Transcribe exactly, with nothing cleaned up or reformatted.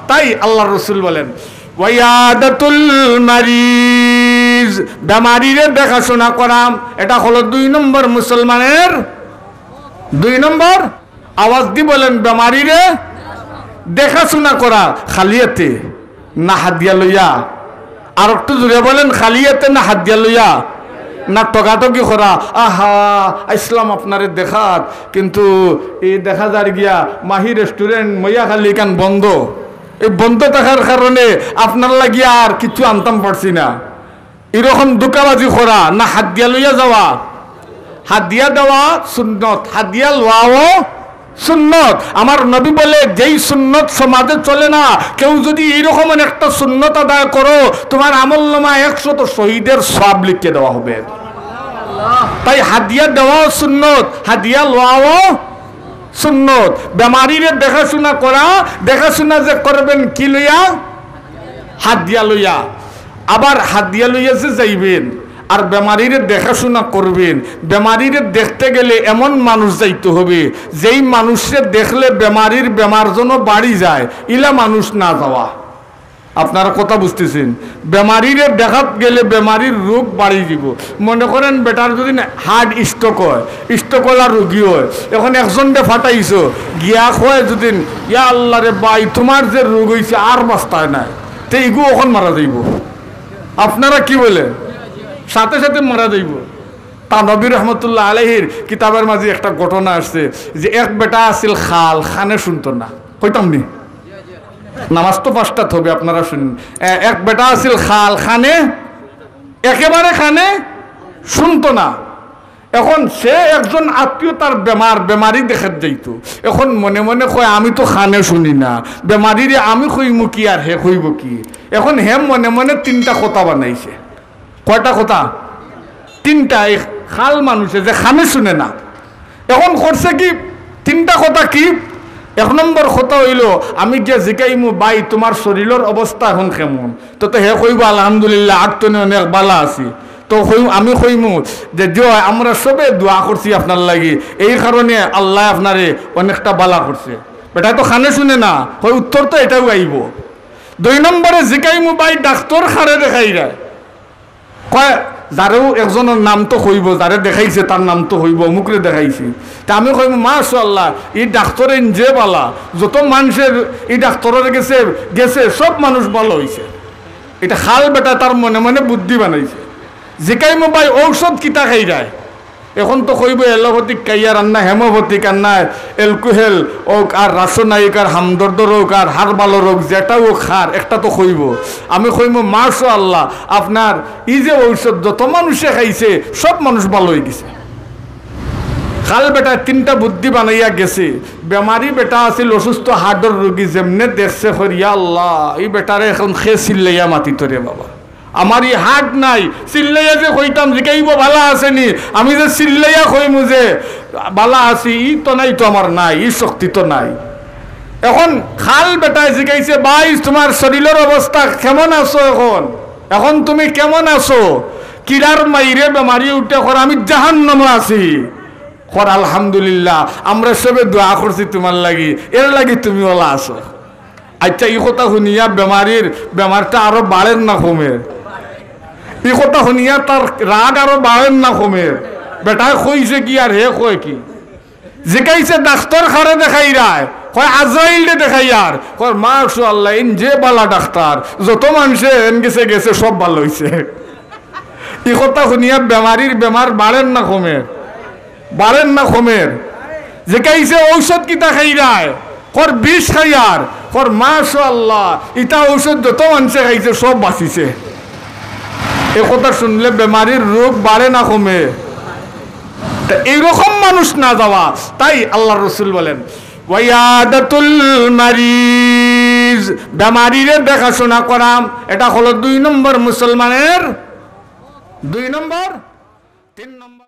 তাই আল্লাহর রসুল বলেন, ওয়াইয়াদাতুল মারিজ, বেমারিরে দেখাশোনা করা, এটা হলো দুই নম্বর মুসলমানের, দুই নম্বর, আওয়াজ দি বলেন, বেমারিরে দেখাশোনা করা। খালি আতে না হাদিয়া লইয়া? আর একটু জোরে বলেন, খালি আতে না হাদিয়া লইয়া? না টগাটগি করা? আহা, ইসলাম আপনারে দেখাত, কিন্তু এই দেখা যার গিয়া মাহি রেস্টুরেন্ট মইয়াখালী ইখান বন্ধ। এই বন্ধ থাকার কারণে আপনার লাগি আর কিছু আনতাম পারছি না। এরকম ধোকাবাজি করা না হাদিয়া লইয়া যাওয়া? হাদিয়া দেওয়া সুন্নত, হাদিয়া লওয়াও সুন্নত। আমার নবী বলে, যেই সুন্নত সমাজে চলে না, কেউ যদি এইরকম একটা সুন্নত আদায় করো, তোমার আমল নামা একশত শহীদের সওয়াব লিখে দেওয়া হবে। তাই হাদিয়া দেওয়াও সুন্নত, হাদিয়া লওয়াও সুন্নত। বেমারিরে দেখাশোনা করা, দেখাশোনা যে করবেন কি লইয়া? হাদিয়া লইয়া। আবার হাদিয়া লইয়া যে যাইবেন আর বেমারিরে দেখাশোনা করবেন, বেমারিরে দেখতে গেলে এমন মানুষ যাইতে হবে, যেই মানুষরে দেখলে বেমারির বেমার যেন বাড়ি যায়, ইলা মানুষ না যাওয়া। আপনারা কথা বুঝতেছেন? বেমারিরে দেখাত গেলে বেমারির রোগ বাড়ি দিব। মনে করেন বেটার যদি হার্ট স্ট্রোক হয়, স্ট্রোকওয়ালা রোগী হয়, এখন একজনরে ফাটাইছো, গিয়া কয় যদি, "ইয়া আল্লাহ রে ভাই, তোমার যে রোগ হইছে আর বাঁচতায় নাই", তে ইগু এখন মারা যাইব। আপনারা কি বলেন? সাথে সাথে মারা যাইব। থানবী রহমতুল্লাহ আলাইহির কিতাবের মাঝে একটা ঘটনা আসছে যে এক বেটা আছিল খাল, খানে শুনতো না, কইতাম নি? নামাজ তো পাঁচটাত হবে, আপনারা শুনুন। এ-, এক বেটা আছিল খাল, খানে, একেবারে খানে শুনতো না। এখন সে একজন আত্মীয়, তার বেমার, বেমারি দেখাত যাইতো। এখন মনে মনে কয়, "আমি তো খানে শুনি না, বেমারিরে আমি কইমু কি আর হে কইব কি?" এখন হে মনে মনে তিনটা কথা বানাইছে। কয়টা কথা? তিনটা। এই খাল মানুষে যে খানে শুনে না, এখন করছে কি? তিনটা কথা কি? এক নম্বর কথা হইল, আমি গিয়া জিকাইমু, "ভাই, তোমার শরীরের অবস্থা এখন কেমন?" তো, তো হে কইব, "আলহামদুলিল্লাহ, আগ তনে অনেক বালা আছি।" তো কই-, আমি কইমু যে, "জি অয়, আমরা সবে দোয়া করছি আপনার লাগি, এই কারণে আল্লাহ আপনারে অনেকটা বালা করছে।" বেটা তো খানে শুনে না, কই উত্তর তো এটাও আইব। দুই নম্বরে জিকাইমু, "ভাই, ডাক্তর কারে দেখাইরায়?" কয়, যারেও একজনের নাম তো কইব, যারে দেখাইছে তার নাম তো কইব, অমুকরে দেখাইছি। তা আমি কইব, "মাশাআল্লাহ, এই ডাক্তর ইন যে বালা, যত মানুষের এই ডাক্তরের গেছে, গেছে, সব মানুষ ভালো হইছে।" এটা খাল বেটা তার মনে মনে বুদ্ধি বানাইছে। জিকাইমু, "ভাই, ঔষধ কিতা খাইরায়?" এখন তো কইব অ্যালোপ্যাথিক খাইয়ার, আর না হোমিওপ্যাথিক, আর না অ্যালকোহল হোক, আর রাসনায়িক, আর হামদর্দর হোক, আর হারবালর হোক, যেটা হোক খার, একটা তো কইব। আমি কইমু, "মাশাআল্লাহ, আপনার এই যে ঔষধ যত মানুষে খাইছে, সব মানুষ ভালো হয়ে গেছে।" খাল বেটা তিনটা বুদ্ধি বানাইয়া গেছে। বেমারি বেটা আছিল, অসুস্থ হার্টর রোগী, যেমনে দেখছে, কইর, "ইয়া আল্লাহ, এই বেটারে এখন খে চিল্লাইয়া মাতিতো রে বাবা।" আমার ই হার্ট নাই, চিল্লাইয়া যে কইতাম, জিকাইব, "বালা আছে নি?" আমি যে চিল্লাইয়া কইমু যে, "বালা আছি", ই তো নাই তো আমার নাই, ই শক্তি তো নাই। এখন খাল বেটায় জিকাইছে, "ভাই, তোমার শরীরের অবস্থা কেমন আছো এখন? এখন তুমি কেমন আছো?" কিরার মাইরে বেমারি উঠে কর, "আমি জাহান্নামে আছি।" কর, "আলহামদুলিল্লাহ, আমরা সবে দোয়া করছি তোমার লাগি, এর লাগি তুমি ওলা আছো।" আচ্ছা, ই কথা শুনিয়া বেমারির বেমারটা আরো বাড়ের না কমের? ই কথা শুনিয়া তার রাগ আরো বাড়ের না কমের? বেটায় কইছে কি আর হে কয় কি? জিকাইছে, "ডাক্তর কারে দেখাইরায়?" কয়, "আজরাইলরে দেখাইয়ার।" কয়, "মাশাআল্লাহ, ইন যে বালা ডাক্তার, যত মানুষে এন গেছে গেছে, সব ভালো হইছে।" ই কথা শুনিয়া বেমারির বেমার বাড়ের না কমের? বাড়ের না কমের? জিকাইছে, "ঔষধ কিতা খাইরায়?" কর, "বিষ খাইয়ার।" কর, "মাশাআল্লাহ, ইতা ঔষধ যত মানষে খাইছে, সব বাঁচিছে।" এ কথা শুনলে বেমারির রোগ বাড়ে না কমে? তা এইরকম মানুষ না যাওয়া। তাই আল্লাহর রসুল বলেন, "ওয়াইয়াদাতুল মারিজ", বেমারিরে দেখাশোনা করা, এটা হলো দুই নম্বর মুসলমানের, দুই নম্বর, তিন নম্বর।